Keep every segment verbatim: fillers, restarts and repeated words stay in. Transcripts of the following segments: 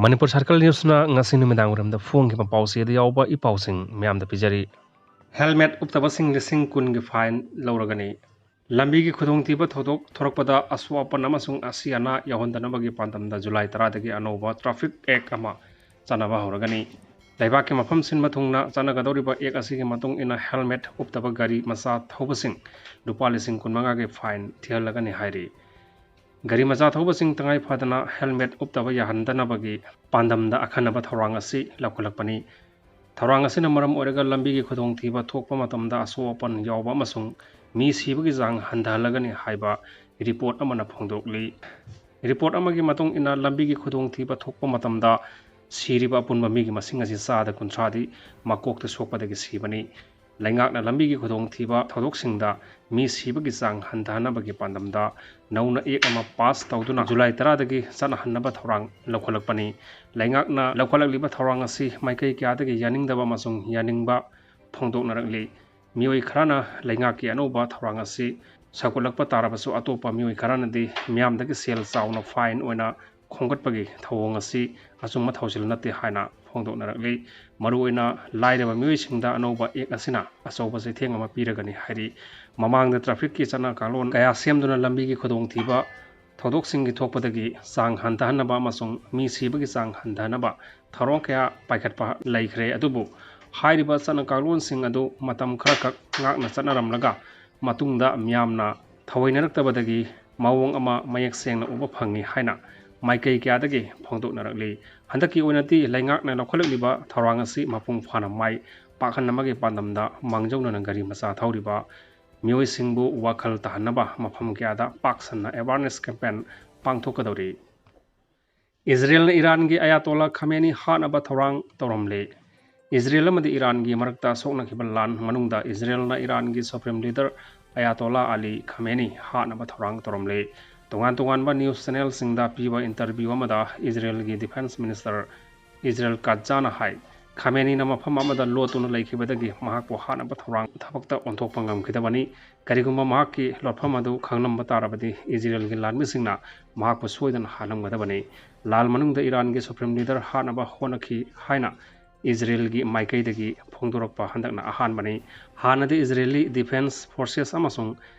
Manipur circle ꯅ꯭ꯌꯨꯁꯅ ꯉꯁꯤ ꯅꯨꯃꯤꯗꯥꯡ ꯋꯥꯏꯔꯝꯗ ꯐꯣꯡꯈꯤꯕ ꯄꯥꯎꯆꯦꯗ ꯌꯥꯎꯕ ꯏꯄꯥꯎꯁꯤꯡ ꯃꯤꯌꯥꯝꯗ ꯄꯤꯖꯔꯤ꯫ ꯍꯦꯜꯃꯦꯠ ꯎꯞꯇꯕꯁꯤꯡ ꯂꯤꯁꯤꯡ ꯀꯨꯟꯒꯤ ꯐꯥꯏꯟ ꯂꯧꯔꯒꯅꯤ꯫ ꯂꯝꯕꯤꯒꯤ ꯈꯨꯗꯣꯡꯊꯤꯕ ꯊꯧꯗꯣꯛ ꯊꯣꯔꯛꯄꯗ ꯑꯁꯣꯛ ꯑꯄꯟ ꯑꯃꯁꯨꯡ ꯑꯁꯤ ꯑꯅꯥ ꯌꯥꯎꯍꯟꯗꯅꯕꯒꯤ ꯄꯥꯟꯗꯝꯗ ꯖꯨꯂꯥꯏ ꯇꯔꯥꯗꯒꯤ ꯑꯅꯧꯕ ꯇ꯭ꯔꯥꯐꯤꯛ ꯑꯦꯛ ꯑꯃ ꯆꯠꯅꯕ ꯍꯧꯔꯒꯅꯤ꯫ ꯂꯩꯕꯥꯛꯀꯤ ꯃꯐꯝ ꯁꯤꯟꯕ ꯊꯨꯡꯅ ꯆꯠꯅꯒꯗꯧꯔꯤꯕ ꯑꯦꯛ ꯑꯁꯤꯒꯤ ꯃꯇꯨꯡ ꯏꯟꯅ ꯍꯦꯜꯃꯦꯠ ꯎꯞꯇꯕ ꯒꯥꯔꯤ ꯃꯆꯥ ꯊꯧꯕꯁꯤꯡ ꯂꯨꯄꯥ ꯂꯤꯁꯤꯡ ꯀꯨꯟꯃꯉꯥꯒꯤ ꯐꯥꯏꯟ ꯊꯤꯍꯜꯂꯒꯅꯤ ꯍꯥꯏꯔꯤ꯫ ꯒꯥꯔꯤ ꯃꯆꯥ ꯊꯧꯕꯁꯤꯡ ꯇꯉꯥꯏ ꯐꯗꯅ ꯍꯦꯜꯃꯦꯠ ꯎꯞꯇꯕ ꯌꯥꯍꯟꯗꯅꯕꯒꯤ ꯄꯥꯟꯗꯝꯗ ꯑꯈꯟꯅꯕ ꯊꯧꯔꯥꯡ ꯑꯁꯤ ꯂꯧꯈꯠꯂꯛꯄꯅꯤ꯫ ꯊꯧꯔꯥꯡ ꯑꯁꯤꯅ ꯃꯔꯝ ꯑꯣꯏꯔꯒ ꯂꯝꯕꯤꯒꯤ ꯈꯨꯗꯣꯡꯊꯤꯕ ꯊꯣꯛꯄ ꯃꯇꯝꯗ ꯑꯁꯣꯛ ꯑꯄꯟ ꯌꯥꯎꯕ ꯑꯃꯁꯨꯡ ꯃꯤ ꯁꯤꯕꯒꯤ ꯆꯥꯡ ꯍꯟꯊꯍꯜꯂꯒꯅꯤ ꯍꯥꯏꯕ ꯔꯤꯄꯣꯔꯠ ꯑꯃꯅ ꯐꯣꯡꯗꯣꯛꯂꯤ꯫ ꯔꯤꯄꯣꯔꯠ ꯑꯃꯒꯤ ꯃꯇꯨꯡ ꯏꯟꯅ, ꯂꯝꯕꯤꯒꯤ ꯈꯨꯗꯣꯡꯊꯤꯕ ꯊꯣꯛꯄ ꯃꯇꯝꯗ ꯁꯤꯔꯤꯕ ꯑꯄꯨꯟꯕ ꯃꯤꯒꯤ ꯃꯁꯤꯡ ꯑꯁꯤ ꯆꯥꯗ ꯀꯨꯟꯊ꯭ꯔꯥꯗꯤ ꯃꯀꯣꯛꯇ ꯁꯣꯛꯄꯗꯒꯤ ꯁꯤꯕꯅꯤ꯫ ꯂꯩꯉꯥꯛꯅ ꯂꯝꯕꯤꯒꯤ ꯈꯨꯗꯣꯡꯊꯤꯕ ꯊꯧꯗꯣꯛꯁꯤꯡꯗ ꯃꯤ ꯁꯤꯕꯒꯤ ꯆꯥꯡ ꯍꯟꯊꯍꯟꯅꯕꯒꯤ ꯄꯥꯟꯗꯝꯗ ꯅꯧꯅ ꯑꯦꯛ ꯑꯃ ꯄꯥꯁ ꯇꯧꯗꯨꯅ ꯖꯨꯂꯥꯏ ꯇꯔꯥꯗꯒꯤ ꯆꯠꯅꯍꯟꯅꯕ ꯊꯧꯔꯥꯡ ꯂꯧꯈꯠꯂꯛꯄꯅꯤ꯫ ꯂꯩꯉꯥꯛꯅ ꯂꯧꯈꯠꯂꯛꯂꯤꯕ ꯊꯧꯔꯥꯡ ꯑꯁꯤ ꯃꯥꯏꯀꯩ ꯀꯌꯥꯗꯒꯤ ꯌꯥꯅꯤꯡꯗꯕ ꯑꯃꯁꯨꯡ ꯌꯥꯅꯤꯡꯕ ꯐꯣꯡꯗꯣꯛꯅꯔꯛꯂꯤ꯫ ꯃꯤꯑꯣꯏ ꯈꯔꯅ ꯂꯩꯉꯥꯛꯀꯤ ꯑꯅꯧꯕ ꯊꯧꯔꯥꯡ ꯑꯁꯤ ꯁꯧꯒꯠꯂꯛꯄ ꯇꯥꯔꯕꯁꯨ, ꯑꯇꯣꯞꯄ ꯃꯤꯑꯣꯏ ꯈꯔꯅꯗꯤ ꯃꯤꯌꯥꯝꯗꯒꯤ ꯁꯦꯜ ꯆꯥꯎꯅ ꯐꯥꯏꯟ ꯑꯣꯏꯅ ꯈꯣꯝꯒꯠꯄꯒꯤ ꯊꯧꯑꯣꯡ ꯑꯁꯤ ꯑꯆꯨꯝꯕ ꯊꯧꯁꯤꯜ ꯅꯠꯇꯦ ꯍꯥꯏꯅ ꯐꯣꯡꯗꯣꯛꯅꯔꯛꯂꯤ꯫ ꯃꯔꯨꯑꯣꯏꯅ ꯂꯥꯏꯔꯕ ꯃꯤꯑꯣꯏꯁꯤꯡꯗ ꯑꯅꯧꯕ ꯑꯦꯛ ꯑꯁꯤꯅ ꯑꯆꯧꯕ ꯆꯩꯊꯦꯡ ꯑꯃ ꯄꯤꯔꯒꯅꯤ ꯍꯥꯏꯔꯤ꯫ ꯃꯃꯥꯡꯗ ꯇ꯭ꯔꯥꯐꯤꯛꯀꯤ ꯆꯠꯅ ꯀꯥꯡꯂꯣꯟ ꯀꯌꯥ ꯁꯦꯝꯗꯨꯅ ꯂꯝꯕꯤꯒꯤ ꯈꯨꯗꯣꯡꯊꯤꯕ ꯊꯧꯗꯣꯛꯁꯤꯡꯒꯤ ꯊꯣꯛꯄꯗꯒꯤ ꯆꯥꯡ ꯍꯟꯊꯍꯟꯅꯕ ꯑꯃꯁꯨꯡ ꯃꯤ ꯁꯤꯕꯒꯤ ꯆꯥꯡ ꯍꯟꯊꯍꯟꯅꯕ ꯊꯧꯔꯥꯡ ꯀꯌꯥ ꯄꯥꯏꯈꯠꯄ ꯂꯩꯈ꯭ꯔꯦ꯫ ꯑꯗꯨꯕꯨ ꯍꯥꯏꯔꯤꯕ ꯆꯠꯅ ꯀꯥꯡꯂꯣꯟꯁꯤꯡ ꯑꯗꯨ ꯃꯇꯝ ꯈꯔꯈꯛ ꯉꯥꯛꯅ ꯆꯠꯅꯔꯝꯂꯒ ꯃꯇꯨꯡꯗ ꯃꯤꯌꯥꯝꯅ ꯊꯑꯣꯏꯅꯔꯛꯇꯕꯗꯒꯤ ꯃꯑꯣꯡ ꯑꯃ ꯃꯌꯦꯛ ꯁꯦꯡꯅ ꯎꯕ ꯐꯪꯏ ꯍꯥꯏꯅ ꯃꯥꯏꯀꯩ ꯀꯌꯥꯗꯒꯤ ꯐꯣꯡꯗꯣꯛꯅꯔꯛꯂꯤ꯫ ꯍꯟꯗꯛꯀꯤ ꯑꯣꯏꯅꯗꯤ ꯂꯩꯉꯥꯛꯅ ꯂꯧꯈꯠꯂꯛꯂꯤꯕ ꯊꯧꯔꯥꯡ ꯑꯁꯤ ꯃꯄꯨꯡ ꯐꯥꯅ ꯃꯥꯏ ꯄꯥꯛꯍꯟꯅꯕꯒꯤ ꯄꯥꯟꯗꯝꯗ ꯃꯥꯡꯖꯧꯅꯅ ꯒꯥꯔꯤ ꯃꯆꯥ ꯊꯧꯔꯤꯕ ꯃꯤꯑꯣꯏꯁꯤꯡꯕꯨ ꯋꯥꯈꯜ ꯇꯥꯍꯟꯅꯕ ꯃꯐꯝ ꯀꯌꯥꯗ ꯄꯥꯛ ꯁꯟꯅ awareness campaign ꯄꯥꯡꯊꯣꯛꯀꯗꯧꯔꯤ꯫ ꯏꯖꯔꯦꯜꯅ ꯏꯔꯥꯟꯒꯤ ꯑꯌꯥꯇꯣꯂꯥ ꯈꯥꯃꯦꯅꯤ ꯍꯥꯠꯅꯕ ꯊꯧꯔꯥꯡ ꯇꯧꯔꯝꯂꯦ꯫ ꯏꯖꯔꯦꯜ ꯑꯃꯗꯤ ꯏꯔꯥꯟꯒꯤ ꯃꯔꯛꯇ ꯁꯣꯛꯅꯈꯤꯕ ꯂꯥꯟ ꯃꯅꯨꯡꯗ ꯏꯖꯔꯦꯜꯅ ꯏꯔꯥꯟꯒꯤ supreme leader ꯑꯌꯥꯇꯣꯂꯥ ꯑꯂꯤ ꯈꯥꯃꯦꯅꯤ ꯍꯥꯠꯅꯕ ꯊꯧꯔꯥꯡ ꯇꯧꯔꯝꯂꯦ꯫ ꯇꯣꯉꯥꯟ ꯇꯣꯉꯥꯟꯕ news channelꯁꯤꯡꯗ ꯄꯤꯕ interview ꯑꯃꯗ ꯏꯖꯔꯦꯜꯒꯤ defence minister ꯏꯖꯔꯦꯜ ꯀꯥꯠꯖꯥꯅ ꯍꯥꯏ, ꯈꯥꯃꯦꯅꯤꯅ ꯃꯐꯝ ꯑꯃꯗ ꯂꯣꯠꯇꯨꯅ ꯂꯩꯈꯤꯕꯗꯒꯤ ꯃꯍꯥꯛꯄꯨ ꯍꯥꯠꯅꯕ ꯊꯧꯔꯥꯡ ꯊꯕꯛꯇ ꯑꯣꯟꯊꯣꯛꯄ ꯉꯝꯈꯤꯗꯕꯅꯤ꯫ ꯀꯔꯤꯒꯨꯝꯕ ꯃꯍꯥꯛꯀꯤ ꯂꯣꯠꯐꯝ ꯑꯗꯨ ꯈꯪꯂꯝꯕ ꯇꯥꯔꯕꯗꯤ ꯏꯖꯔꯦꯜꯒꯤ ꯂꯥꯟꯃꯤꯁꯤꯡꯅ ꯃꯍꯥꯛꯄꯨ ꯁꯣꯏꯗꯅ ꯍꯥꯠꯂꯝꯒꯗꯕꯅꯤ꯫ ꯂꯥꯜ ꯃꯅꯨꯡꯗ ꯏꯔꯥꯟꯒꯤ ꯁꯨꯄ꯭ꯔꯤꯝ ꯂꯤꯗꯔ ꯍꯥꯠꯅꯕ ꯍꯣꯠꯅꯈꯤ ꯍꯥꯏꯅ ꯏꯖꯔꯦꯜꯒꯤ ꯃꯥꯏꯀꯩꯗꯒꯤ ꯐꯣꯡꯗꯣꯔꯛꯄ ꯍꯟꯗꯛꯅ ꯑꯍꯥꯟꯕꯅꯤ꯫ ꯍꯥꯟꯅꯗꯤ ꯏꯖꯔꯦꯂꯤ ꯗꯤꯐꯦꯟꯁ ꯐꯣꯔꯁꯦꯁ ꯑꯃꯁꯨꯡ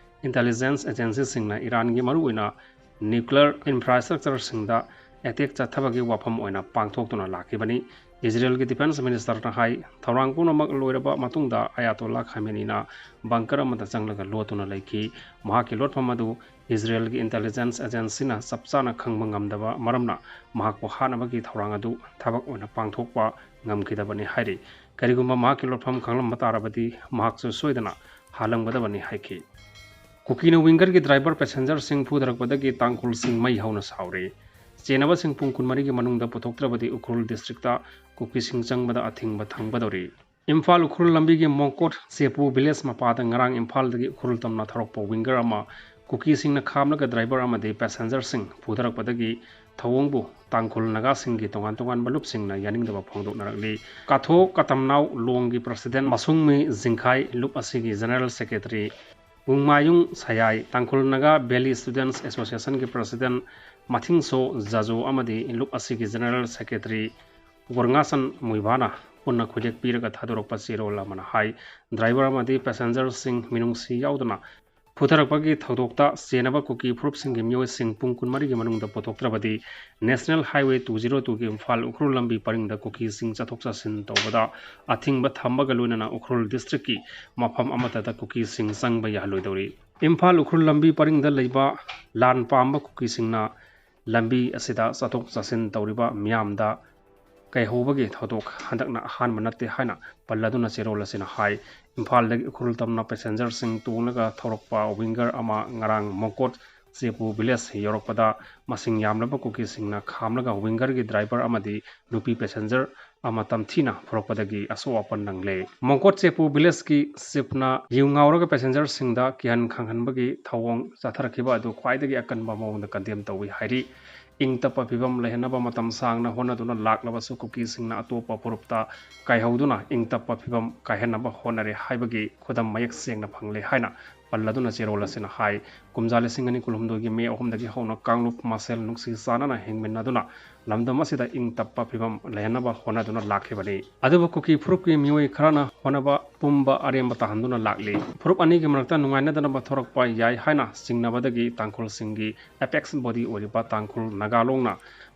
ꯏꯟꯇꯦꯂꯤꯖꯦꯟꯁ ꯑꯦꯖꯦꯟꯁꯤꯁꯤꯡꯅ ꯏꯔꯥꯟꯒꯤ ꯃꯔꯨꯑꯣꯏꯅ ꯅ꯭ꯌꯨꯀ꯭ꯂꯤꯌꯔ ꯏꯟꯐ꯭ꯔꯥꯁ꯭ꯇ꯭ꯔꯛꯆꯔꯁꯤꯡꯗ ꯑꯦꯇꯦꯛ ꯆꯠꯊꯕꯒꯤ ꯋꯥꯐꯝ ꯑꯣꯏꯅ ꯄꯥꯡꯊꯣꯛꯇꯨꯅ ꯂꯥꯛꯈꯤꯕꯅꯤ꯫ ꯏꯖꯔꯦꯜꯒꯤ ꯗꯤꯐꯦꯟꯁ ꯃꯤꯅꯤꯁꯇꯔꯅ ꯍꯥꯏ, ꯊꯧꯔꯥꯡ ꯄꯨꯝꯅꯃꯛ ꯂꯣꯏꯔꯕ ꯃꯇꯨꯡꯗ ꯑꯌꯥꯇꯣꯜꯂꯥ ꯈꯥꯃꯦꯅꯤꯅ ꯕꯪꯀꯔ ꯑꯃꯗ ꯆꯪꯂꯒ ꯂꯣꯠꯇꯨꯅ ꯂꯩꯈꯤ꯫ ꯃꯍꯥꯛꯀꯤ ꯂꯣꯠꯐꯝ ꯑꯗꯨ ꯏꯖꯔꯦꯜꯒꯤ ꯏꯟꯇꯦꯂꯤꯖꯦꯟꯁ ꯑꯦꯖꯦꯟꯁꯤꯅ ꯆꯞ ꯆꯥꯅ ꯈꯪꯕ ꯉꯝꯗꯕ ꯃꯔꯝꯅ ꯃꯍꯥꯛꯄꯨ ꯍꯥꯠꯅꯕꯒꯤ ꯊꯧꯔꯥꯡ ꯑꯗꯨ ꯊꯕꯛ ꯑꯣꯏꯅ ꯄꯥꯡꯊꯣꯛꯄ ꯉꯝꯈꯤꯗꯕꯅꯤ ꯍꯥꯏꯔꯤ꯫ ꯀꯔꯤꯒꯨꯝꯕ ꯃꯍꯥꯛꯀꯤ ꯂꯣꯠꯐꯝ ꯈꯪꯂꯝꯕ ꯇꯥꯔꯕꯗꯤ ꯃꯍꯥꯛꯁꯨ ꯁꯣꯏꯗꯅ ꯍꯥꯠꯂꯝꯒꯗꯕꯅꯤ ꯍꯥꯏꯈꯤ꯫ ꯀꯨꯀꯤꯅ ꯋꯤꯡꯒꯔꯒꯤ ꯗ꯭ꯔꯥꯏꯚꯔ ꯄꯦꯁꯦꯟꯖꯔꯁꯤꯡ ꯐꯨꯊꯔꯛꯄꯗꯒꯤ ꯇꯥꯡꯈꯨꯜꯁꯤꯡ ꯃꯩ ꯍꯧꯅ ꯁꯥꯎꯔꯤ꯫ ꯆꯦꯟꯅꯕꯁꯤꯡ ꯄꯨꯡ ꯀꯨꯟꯃꯔꯤꯒꯤ ꯃꯅꯨꯡꯗ ꯄꯨꯊꯣꯛꯇ꯭ꯔꯕꯗꯤ ꯎꯈ꯭ꯔꯨꯜ ꯗꯤꯁꯇ꯭ꯔꯤꯛꯇ ꯀꯨꯀꯤꯁꯤꯡ ꯆꯪꯕꯗ ꯑꯊꯤꯡꯕ ꯊꯝꯒꯗꯧꯔꯤ꯫ ꯏꯝꯐꯥꯜ ꯎꯈ꯭ꯔꯨꯜ ꯂꯝꯕꯤꯒꯤ ꯃꯣꯡꯀꯣꯠ ꯆꯦꯄꯨ ꯚꯤꯂꯦꯖ ꯃꯄꯥꯗ ꯉꯔꯥꯡ ꯏꯝꯐꯥꯜꯗꯒꯤ ꯎꯈ꯭ꯔꯨꯜ ꯇꯝꯅ ꯊꯧꯔꯛꯄ ꯋꯤꯡꯒꯔ ꯑꯃ ꯀꯨꯀꯤꯁꯤꯡꯅ ꯈꯥꯝꯂꯒ ꯗ꯭ꯔꯥꯏꯚꯔ ꯑꯃꯗꯤ ꯄꯦꯁꯦꯟꯖꯔꯁꯤꯡ ꯐꯨꯊꯔꯛꯄꯗꯒꯤ ꯊꯧꯑꯣꯡꯕꯨ ꯇꯥꯡꯈꯨꯜ ꯅꯥꯒꯥꯁꯤꯡꯒꯤ ꯇꯣꯉꯥꯟ ꯇꯣꯉꯥꯟꯕ ꯂꯨꯞꯁꯤꯡꯅ ꯌꯥꯅꯤꯡꯗꯕ ꯐꯣꯡꯗꯣꯛꯅꯔꯛꯂꯤ꯫ ꯀꯥꯊꯣ ꯀꯇꯝꯅꯥꯎ ꯂꯣꯡꯒꯤ ꯄ꯭ꯔꯁꯤꯗꯦꯟ ꯃꯁꯨꯡꯃꯤ ꯖꯤꯡꯈꯥꯏ ꯂꯨꯞ ꯑꯁꯤꯒꯤ ꯖꯦꯅꯔꯦꯜ ꯁꯦꯀ꯭ꯔꯦꯇꯔꯤ ꯋꯨꯡꯃꯥꯌꯨꯡ ꯁꯌꯥꯏ, ꯇꯥꯡꯈꯨꯜ ꯅꯥꯒꯥ ꯚꯦꯂꯤ ꯁ꯭ꯇꯨꯗꯦꯟꯠꯁ ꯑꯦꯁꯣꯁꯤꯌꯦꯁꯟꯒꯤ ꯄ꯭ꯔꯁꯤꯗꯦꯟꯠ ꯃꯊꯤꯡꯁꯣ ꯖꯥꯖꯣ ꯑꯃꯗꯤ ꯂꯨꯞ ꯑꯁꯤꯒꯤ ꯖꯦꯅꯔꯦꯜ ꯁꯦꯀ꯭ꯔꯦꯇꯔꯤ ꯒꯣꯔꯉꯥꯆꯟ ꯃꯨꯏꯕꯥꯅ ꯄꯨꯟꯅ ꯈꯨꯗꯦꯛ ꯄꯤꯔꯒ ꯊꯥꯗꯣꯔꯛꯄ ꯆꯦꯔꯣꯜ ꯑꯃꯅ ꯍꯥꯏ, ꯗ꯭ꯔꯥꯏꯚꯔ ꯑꯃꯗꯤ ꯄꯦꯁꯦꯟꯖꯔꯁꯤꯡ ꯃꯤꯅꯨꯡꯁꯤ ꯌꯥꯎꯗꯅ ꯐꯨꯊꯔꯛꯄꯒꯤ ꯊꯧꯗꯣꯛꯇ ꯆꯦꯟꯅꯕ ꯀꯨꯀꯤ ꯐꯨꯔꯨꯞꯁꯤꯡꯒꯤ ꯃꯤꯑꯣꯏꯁꯤꯡ ꯄꯨꯡ ꯀꯨꯟꯃꯔꯤꯒꯤ ꯃꯅꯨꯡꯗ ꯄꯨꯊꯣꯛꯇ꯭ꯔꯕꯗꯤ National Highway two zero two ꯒꯤ ꯏꯝꯐꯥꯜ ꯎꯈ꯭ꯔꯨꯜ ꯂꯝꯕꯤ ꯄꯔꯤꯡꯗ ꯀꯨꯀꯤꯁꯤꯡ ꯆꯠꯊꯣꯛ ꯆꯠꯁꯤꯟ ꯇꯧꯕꯗ ꯑꯊꯤꯡꯕ ꯊꯝꯕꯒ ꯂꯣꯏꯅꯅ ꯎꯈ꯭ꯔꯨꯜ ꯗꯤꯁꯇ꯭ꯔꯤꯛꯀꯤ ꯃꯐꯝ ꯑꯃꯠꯇꯗ ꯀꯨꯀꯤꯁꯤꯡ ꯆꯪꯕ ꯌꯥꯍꯜꯂꯣꯏꯗꯧꯔꯤ꯫ ꯏꯝꯐꯥꯜ ꯎꯈ꯭ꯔꯨꯜ ꯂꯝꯕꯤ ꯄꯔꯤꯡꯗ ꯂꯩꯕ ꯂꯥꯟ ꯄꯥꯝꯕ ꯀꯨꯀꯤꯁꯤꯡꯅ ꯂꯝꯕꯤ ꯑꯁꯤꯗ ꯆꯠꯊꯣꯛ ꯆꯠꯁꯤꯟ ꯇꯧꯔꯤꯕ ꯃꯤꯌꯥꯝꯗ ꯀꯩꯍꯧꯕꯒꯤ ꯊꯧꯗꯣꯛ ꯍꯟꯗꯛꯅ ꯑꯍꯥꯟꯕ ꯅꯠꯇꯦ ꯍꯥꯏꯅ ꯄꯜꯂꯗꯨꯅ ꯆꯦꯔꯣꯜ ꯑꯁꯤꯅ ꯍꯥꯏ꯫ ꯏꯝꯐꯥꯜꯗꯒꯤ ꯎꯈ꯭ꯔꯨꯜ ꯇꯝꯅ ꯄꯦꯁꯦꯟꯖꯔꯁꯤꯡ ꯇꯣꯡꯂꯒ ꯊꯧꯔꯛꯄ ꯋꯤꯡꯒꯔ ꯑꯃ ꯉꯔꯥꯡ ꯃꯣꯡꯀꯣꯠ ꯆꯦꯄꯨ ꯚꯤꯂꯦꯖ ꯌꯧꯔꯛꯄꯗ ꯃꯁꯤꯡ ꯌꯥꯝꯂꯕ ꯀꯨꯀꯤꯁꯤꯡꯅ ꯈꯥꯝꯂꯒ ꯋꯤꯡꯒꯔꯒꯤ ꯗ꯭ꯔꯥꯏꯚꯔ ꯑꯃꯗꯤ ꯅꯨꯄꯤ ꯄꯦꯁꯦꯟꯖꯔ ꯑꯃ ꯇꯝꯊꯤꯅ ꯐꯨꯔꯛꯄꯗꯒꯤ ꯑꯁꯣꯛ ꯑꯄꯟ ꯅꯪꯂꯦ꯫ ꯃꯣꯡꯀꯣꯠ ꯆꯦꯄꯨ ꯚꯤꯂꯦꯖꯀꯤ ꯆꯤꯐꯅ ꯌꯨ ꯉꯥꯎꯔꯒ ꯄꯦꯁꯦꯟꯖꯔꯁꯤꯡꯗ ꯀꯤꯍꯟ ꯈꯪꯍꯟꯕꯒꯤ ꯊꯧꯑꯣꯡ ꯆꯠꯊꯔꯛꯈꯤꯕ ꯑꯗꯨ ꯈ꯭ꯋꯥꯏꯗꯒꯤ ꯑꯀꯟꯕ ꯃꯑꯣꯡꯗ ꯀꯟꯗꯦꯝ ꯇꯧꯏ ꯍꯥꯏꯔꯤ꯫ ꯏꯪ ꯇꯞꯄ ꯐꯤꯕꯝ ꯂꯩꯍꯟꯅꯕ ꯃꯇꯝ ꯁꯥꯡꯅ ꯍꯣꯠꯅꯗꯨꯅ ꯂꯥꯛꯂꯕꯁꯨ ꯀꯨꯀꯤꯁꯤꯡꯅ ꯑꯇꯣꯞꯄ ꯐꯨꯔꯨꯞꯇ ꯀꯥꯏꯍꯧꯗꯨꯅ ꯏꯪ ꯇꯞꯄ ꯐꯤꯕꯝ ꯀꯥꯏꯍꯟꯅꯕ ꯍꯣꯠꯅꯔꯦ ꯍꯥꯏꯕꯒꯤ ꯈꯨꯗꯝ ꯃꯌꯦꯛ ꯁꯦꯡꯅ ꯐꯪꯂꯦ ꯍꯥꯏꯅ ꯄꯜꯂꯗꯨꯅ ꯆꯦꯔꯣꯜ ꯑꯁꯤꯅ ꯍꯥꯏ꯫ ꯀꯨꯝꯖꯥ ꯂꯤꯁꯤꯡ ꯑꯅꯤ ꯀꯨꯟꯍꯨꯝꯗꯣꯏꯒꯤ ꯃꯦ ꯑꯍꯨꯝꯗꯒꯤ ꯍꯧꯅ ꯀꯥꯡꯂꯨꯞ ꯃꯁꯦꯜ ꯅꯨꯡꯁꯤ ꯆꯥꯟꯅꯅ ꯍꯤꯡꯃꯤꯟꯅꯗꯨꯅ ꯂꯝꯗꯝ ꯑꯁꯤꯗ ꯏꯪ ꯇꯞꯄ ꯐꯤꯕꯝ ꯂꯩꯍꯟꯅꯕ ꯍꯣꯠꯅꯗꯨꯅ ꯂꯥꯛꯈꯤꯕꯅꯤ꯫ ꯑꯗꯨꯕꯨ ꯀꯨꯀꯤ ꯐꯨꯔꯨꯞꯀꯤ ꯃꯤꯑꯣꯏ ꯈꯔꯅ ꯍꯣꯠꯅꯕ ꯄꯨꯝꯕ ꯑꯔꯦꯝꯕ ꯇꯥꯍꯟꯗꯨꯅ ꯂꯥꯛꯂꯤ꯫ ꯐꯨꯔꯨꯞ ꯑꯅꯤꯒꯤ ꯃꯔꯛꯇ ꯅꯨꯡꯉꯥꯏꯅꯗꯅꯕ ꯊꯣꯔꯛꯄ ꯌꯥꯏ ꯍꯥꯏꯅ ꯆꯤꯡꯅꯕꯗꯒꯤ ꯇꯥꯡꯈꯨꯜꯁꯤꯡꯒꯤ ꯑꯦꯄꯦꯛꯁ ꯕꯣꯗꯤ ꯑꯣꯏꯔꯤꯕ ꯇꯥꯡꯈꯨꯜ ꯅꯥꯒꯥ ꯂꯣꯡꯅ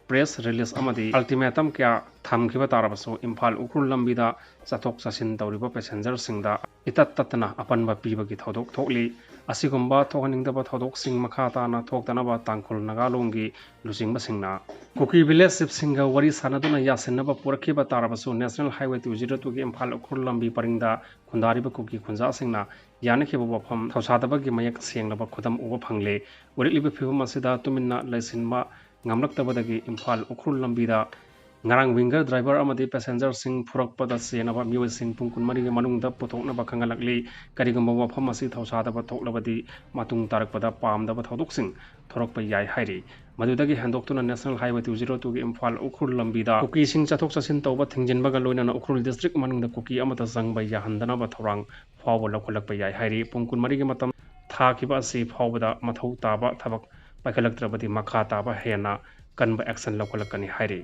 ꯄ꯭ꯔꯦꯁ ꯔꯤꯂꯤꯖ ꯑꯃꯗꯤ ꯑꯜꯇꯤꯃꯦꯇꯝ ꯀꯌꯥ ꯊꯝꯈꯤꯕ ꯇꯥꯔꯕꯁꯨ ꯏꯝꯐꯥꯜ ꯎꯈ꯭ꯔꯨꯜ ꯂꯝꯕꯤꯗ ꯆꯠꯊꯣꯛ ꯆꯠꯁꯤꯟ ꯇꯧꯔꯤꯕ ꯄꯦꯁꯦꯟꯖꯔꯁꯤꯡꯗ ꯏꯇꯠ ꯇꯠꯇꯅ ꯑꯄꯟꯕ ꯄꯤꯕꯒꯤ ꯊꯧꯗꯣꯛ ꯊꯣꯛꯂꯤ꯫ ꯑꯁꯤꯒꯨꯝꯕ ꯊꯣꯛꯍꯟꯅꯤꯡꯗꯕ ꯊꯧꯗꯣꯛꯁꯤꯡ ꯃꯈꯥ ꯇꯥꯅ ꯊꯣꯛꯇꯅꯕ ꯇꯥꯡꯈꯨꯜ ꯅꯥꯒꯥ ꯂꯣꯡꯒꯤ ꯂꯨꯆꯤꯡꯕꯁꯤꯡꯅ ꯀꯨꯀꯤ ꯚꯤꯂꯦꯖ ꯆꯤꯐꯁꯤꯡꯒ ꯋꯥꯔꯤ ꯁꯥꯟꯅꯗꯨꯅ ꯌꯥꯁꯤꯟꯅꯕ ꯄꯨꯔꯛꯈꯤꯕ ꯇꯥꯔꯕꯁꯨ ꯅꯦꯁꯅꯦꯜ ꯍꯥꯏꯋꯦ ꯇꯨ ꯖꯤꯔꯣ ꯇꯨꯒꯤ ꯏꯝꯐꯥꯜ ꯎꯈ꯭ꯔꯨꯜ ꯂꯝꯕꯤ ꯄꯔꯤꯡꯗ ꯈꯨꯟꯗꯥꯔꯤꯕ ꯀꯨꯀꯤ ꯈꯨꯟꯖꯥꯁꯤꯡꯅ ꯌꯥꯅꯈꯤꯕ ꯋꯥꯐꯝ ꯊꯧꯁꯥꯗꯕꯒꯤ ꯃꯌꯦꯛ ꯁꯦꯡꯂꯕ ꯈꯨꯗꯝ ꯎꯕ ꯐꯪꯂꯦ꯫ ꯎꯔꯛꯂꯤꯕ ꯐꯤꯕꯝ ꯑꯁꯤꯗ ꯇꯨꯃꯤꯟꯅ ꯂꯩꯁꯤꯟꯕ ꯉꯝꯂꯛꯇꯕꯗꯒꯤ ꯏꯝꯐꯥꯜ ꯎꯈ꯭ꯔꯨꯜ ꯂꯝꯕꯤꯗ ꯉꯔꯥꯡ ꯋꯤꯡꯒꯔ ꯗ꯭ꯔꯥꯏꯚꯔ ꯑꯃꯗꯤ ꯄꯦꯁꯦꯟꯖꯔꯁꯤꯡ ꯐꯨꯔꯛꯄꯗ ꯆꯦꯟꯅꯕ ꯃꯤꯑꯣꯏꯁꯤꯡ ꯄꯨꯡ ꯀꯨꯟꯃꯔꯤꯒꯤ ꯃꯅꯨꯡꯗ ꯄꯨꯊꯣꯛꯅꯕ ꯈꯪꯍꯜꯂꯛꯂꯤ꯫ ꯀꯔꯤꯒꯨꯝꯕ ꯋꯥꯐꯝ ꯑꯁꯤ ꯊꯧꯁꯥꯗꯕ ꯊꯣꯛꯂꯕꯗꯤ ꯃꯇꯨꯡ ꯇꯥꯔꯛꯄꯗ ꯄꯥꯝꯗꯕ ꯊꯧꯗꯣꯛꯁꯤꯡ ꯊꯣꯔꯛꯄ ꯌꯥꯏ ꯍꯥꯏꯔꯤ꯫ ꯃꯗꯨꯗꯒꯤ ꯍꯦꯟꯗꯣꯛꯇꯨꯅ ꯅꯦꯁꯅꯦꯜ ꯍꯥꯏꯋꯦ ꯇꯨ ꯖꯤꯔꯣ ꯇꯨꯒꯤ ꯏꯝꯐꯥꯜ ꯎꯈ꯭ꯔꯨꯜ ꯂꯝꯕꯤꯗ ꯀꯨꯀꯤꯁꯤꯡ ꯆꯠꯊꯣꯛ ꯆꯠꯁꯤꯟ ꯇꯧꯕ ꯊꯤꯡꯖꯤꯟꯕꯒ ꯂꯣꯏꯅꯅ ꯎꯈ꯭ꯔꯨꯜ ꯗꯤꯁꯇ꯭ꯔꯤꯛ ꯃꯅꯨꯡꯗ ꯀꯨꯀꯤ ꯑꯃꯠꯇ ꯆꯪꯕ ꯌꯥꯍꯟꯗꯅꯕ ꯊꯧꯔꯥꯡ ꯐꯥꯎꯕ ꯂꯧꯈꯠꯂꯛꯄ ꯌꯥꯏ ꯍꯥꯏꯔꯤ꯫ ꯄꯨꯡ ꯀꯨꯟꯃꯔꯤꯒꯤ ꯃꯇꯝ ꯊꯥꯈꯤꯕ ꯑꯁꯤ ꯐꯥꯎꯕꯗ ꯃꯊꯧ ꯇꯥꯕ ꯊꯕꯛ ꯄꯥꯏꯈꯠꯂꯛꯇ꯭ꯔꯕꯗꯤ ꯃꯈꯥ ꯇꯥꯕ ꯍꯦꯟꯅ ꯀꯟꯕ ꯑꯦꯛꯁꯟ ꯂꯧꯈꯠꯂꯛꯀꯅꯤ ꯍꯥꯏꯔꯤ꯫